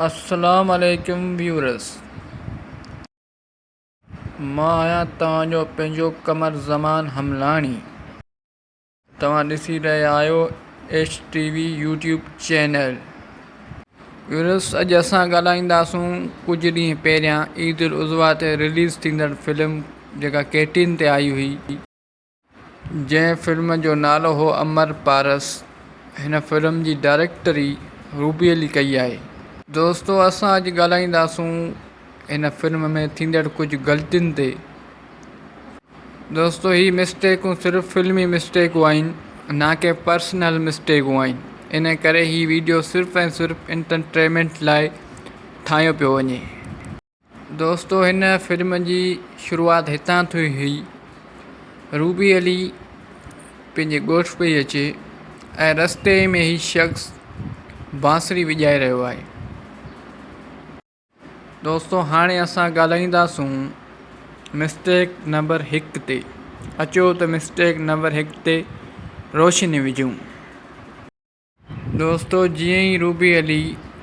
السلام عليڪم ويورز مان آهيان توهان جو پنهنجو قمر زمان حملاڻي توهان ڏسي رهيا آهيو H T V YouTube channel viewers اڄ اسان ڳالهائينداسون ڪجهه ڏينهن پهريان عيد الاضحيٰ تي رليز ٿيندڙ فلم جيڪا ڪي ٽي اين تي آئي هئي جنهن فلم جو نالو هو امر پارس هن فلم جي ڊائريڪٽري روبي علي ڪئي آهي. دوستو اسان اڄ ڳالهائينداسون هن فلم ۾ ٿيندڙ ڪجهه غلطين تي. دوستو هي مسٽيڪون صرف فلمي مسٽيڪون آهن نه ڪي پرسنل مسٽيڪون آهن ان ڪري هي ويڊيو صرف ۽ صرف انٽرٽينمينٽ لاء ٺاهيو پيو وڃي. دوستو هن فلم جي شروعات هتان ٿي هئي. روبي علي پنهنجي ڳوٺ پئي اچي ۽ رستي ۾ هي شخص بانسري وڄائي رهيو آهي. دوستو هاڻي اسان ڳالهائينداسون مسٽيڪ نمبر هڪ تي. اچو ته مسٽيڪ نمبر هڪ تي روشني وجهون. دوستو جيئن ئي روبي علي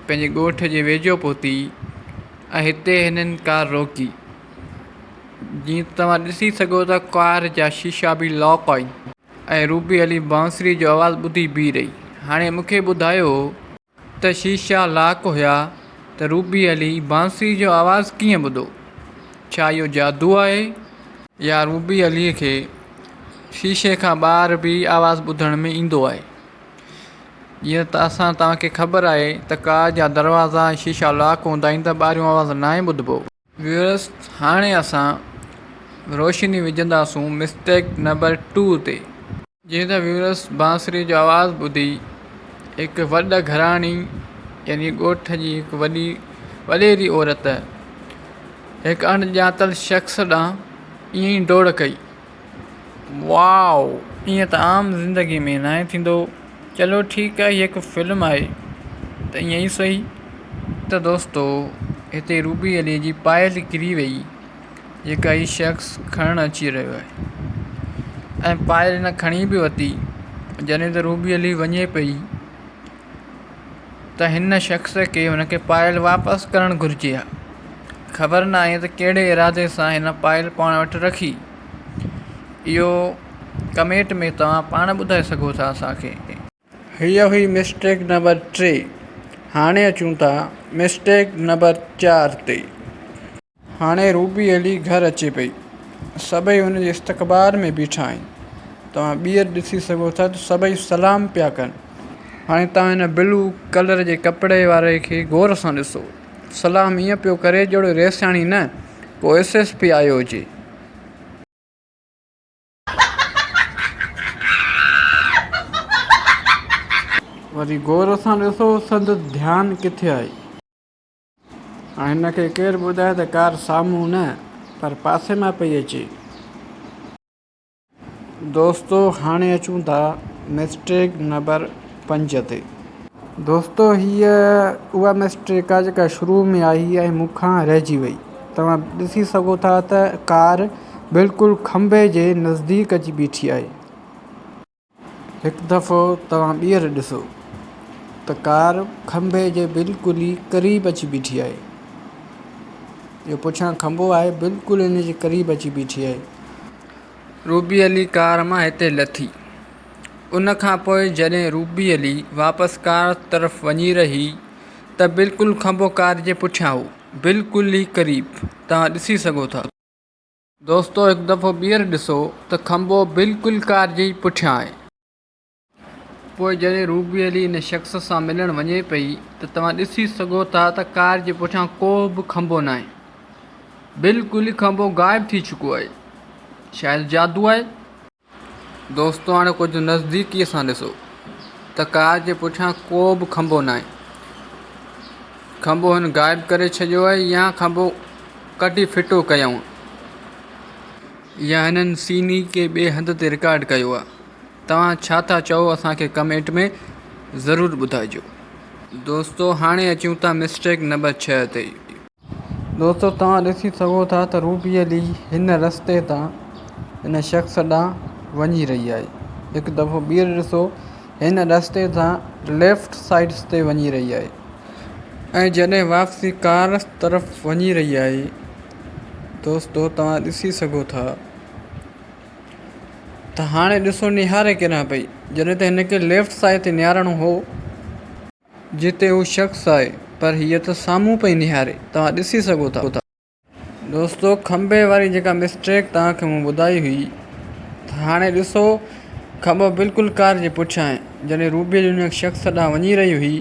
پنهنجي ڳوٺ جي ويجهو پهتي ۽ هتي هنن ڪار روڪي جيئن ته توهان ڏسي سگهو ٿا ڪار جا شيشا به لاڪ آهن ۽ روبي علي بانسري جو آواز ٻڌي بيهي رهي هاڻي مونکي ٻڌايو ته شيشا لاڪ هيا ته روبي علي بانسري جو آواز ڪيئن ٻڌو ڇا اهو جادو آهي يا روبي علي کي شيشي کان ٻاهر به آواز ٻڌڻ ۾ ايندو آهي. جيئن ته اسان توهان کي خبر آهي ته ڪار جا دروازا ۽ شيشا لاڪ هوندا آهن ته ٻاهريون آواز ناهي ٻڌبو. ويورس هاڻي اسان روشني وجهنداسون مسٽيڪ نمبر ٽو تي. جيئن ته ويورس بانسري جو آواز ٻڌي هڪ وڏ گهراڻي يعني ڳوٺ جي هڪ وڏي وڏيري عورت هڪ اڻ ڄاتل شخص ڏانهن ائين ئي ڊوڙ ڪئي. واء ائين ته عام زندگي ۾ ناهي ٿيندو. چلو ٺيڪ آهي هي هڪ فلم آهي ته ائين ئي سهي. ته دوستو هتي روبي علي جي پايل ڪري وئي جيڪا هي شخص کڻڻ اچي رهيو آهي ۽ پايل هن کڻي به ورتي جڏهن ته روبي علي وڃي پئي ته هن شخص کي هن کي پايل واپس ڪرڻ گهرجي ها. خبر ناهي ته ڪهڙي ارادي سان هن پايل پاڻ وٽ رکي. اهو ڪمينٽ ۾ توهان پاڻ ٻڌائي سگهو ٿا اسان کي. هيء هئي مسٽيڪ نمبر ٽي. هاڻي اچون ٿا مسٽيڪ نمبر چار تي. هاڻي روبي علي گهر اچي پئي. سڀئي هن جي استقبال ۾ بيٺا آهن. توهان ٻيهر ڏسي سگهو ٿا ته سڀئي سلام پيا ڪن. هاڻي توهان هن بلو ڪلر جي ڪپڙي واري کي غور سان ڏسو. سلام ائين پيو ڪري جهڙو رئيسياڻي نه ڪو ايس ايس پي آيو هجي. وري غور سان ڏسو سندس ڌيان ڪٿي آهي. هاڻ هن کي ڪير ٻڌائي ته ڪار سامهون نه پر پاسي مان پئي اچي. دوستو هاڻي اچون ٿا مسٽيڪ نمبر پنج تي. دوستو هيء اها مسٽيڪ آهي جيڪا شروع ۾ آئي ۽ مون کان رهجي وئي. توهان ڏسي سگهو ٿا ته ڪار بلڪل کنڀي جي نزديڪ اچي بيٺي آهي. هڪ دفعو توهان ٻيهر ڏسو ته ڪار کنڀي جي بلڪل ئي قريب اچي بيٺي آهي. اهو پٺيان کنڀو آهي بلڪل ان جي قريب اچي بيٺي آهي. روبي علي ڪار مان هتي لٿي. ان کان پوء جڏهن روبي علي واپس ڪار طرف وڃي رهي ته بلڪل کنڀو ڪار جي پٺيان هو بلڪل ئي قريب توهان ڏسي سگهو ٿا. دوستو هڪ دفعو ٻيهر ڏسو ته کنڀو بلڪل ڪار جي پٺيان آهي. پوء جڏهن روبي علي ان شخص سان ملڻ وڃي پئي ته توهان ڏسي سگهو ٿا ته ڪار جي پٺيان ڪو به کنڀو ناهي. بلڪل ئي کنڀو غائب ٿي چڪو آهي. شايد جادو آهي. دوستو هاڻي ڪجهه نزديڪي سان ڏسو ته ڪار جي پٺيان ڪو به کنڀو ناهي. کنڀو هن غائب ڪري ڇڏيو آهي يا کنڀو ڪڍي ڦٽو ڪيائون يا هنن سين ئي ڪنهن ٻئي هنڌ تي رڪارڊ ڪيو آهي. توهان ڇا ٿا چئو اسان کي ڪمينٽ ۾ ضرور ٻڌائجو. دوستو هاڻي اچون ٿا مسٽيڪ نمبر ڇهه تي. دوستو توهان ڏسي سگهو ٿا ته روبي علي هن رستي تان ان شخص ڏانهن وڃي رهي آهي. هڪ دفعو ٻيهر ڏسو هن رستي تان ليفٽ سائيڊ تي وڃي رهي آهي. ۽ جڏهن واپسي ڪار طرف وڃي رهي آهي دوستو توهان ڏسي سگهو ٿا ته هاڻي ڏسو نهاري ڪيڏانهن پئي جڏهن ته هن کي ليفٽ سائيڊ تي نهارڻو هو جتي هو شخص آهي پر هيء ته سامهون پئي نهاري توهان ڏسي سگهو ٿا. دوستو کنڀي واري جيڪا مسٽيڪ توهان کي مون ٻڌائي هئي ته هاڻي ڏسو کنڀو بلڪل ڪار جي پٺيان آهي جڏهن روبي ان شخص ڏانهن وڃي رهي هئي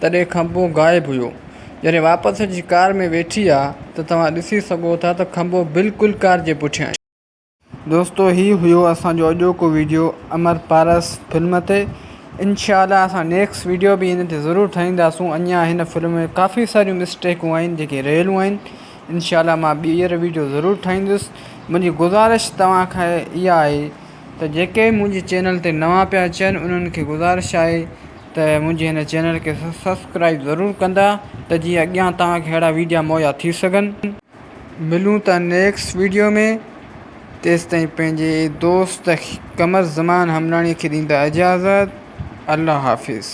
تڏهن کنڀو غائب هيو جڏهن واپس اچي ڪار ۾ ويٺي آ ته توهان ڏسي سگهو ٿا ته کنڀو بلڪل ڪار جي پٺيان آهي. دوستو هي هيو اسان جو اڄوڪو ويڊيو امر پارس فلم تي انشاء الله اسان نيڪسٽ ويڊيو به ان تي ضرور ٺاهينداسون اڃا هن فلم ۾ ڪافي ساريون مسٽيڪون آهن جيڪي رهيلون آهن انشاء الله مان ٻيهر ويڊيو ضرور ٺاهيندس منهنجي گذارش توهان کان اها آهي ته جيڪي منهنجي چينل تي نوان پيا اچن انهن کي گذارش آهي ته منهنجي هن چينل کي سبسڪرائب ضرور ڪندا ته جيئن اڳيان توهان کي اهڙا ويڊيا مهيا ٿي سگهن. ملون ٿا نيڪسٽ ويڊيو ۾ تيستائين پنهنجي دوست قمر زمان همراڻي کي ڏيندا اجازت الله حافظ.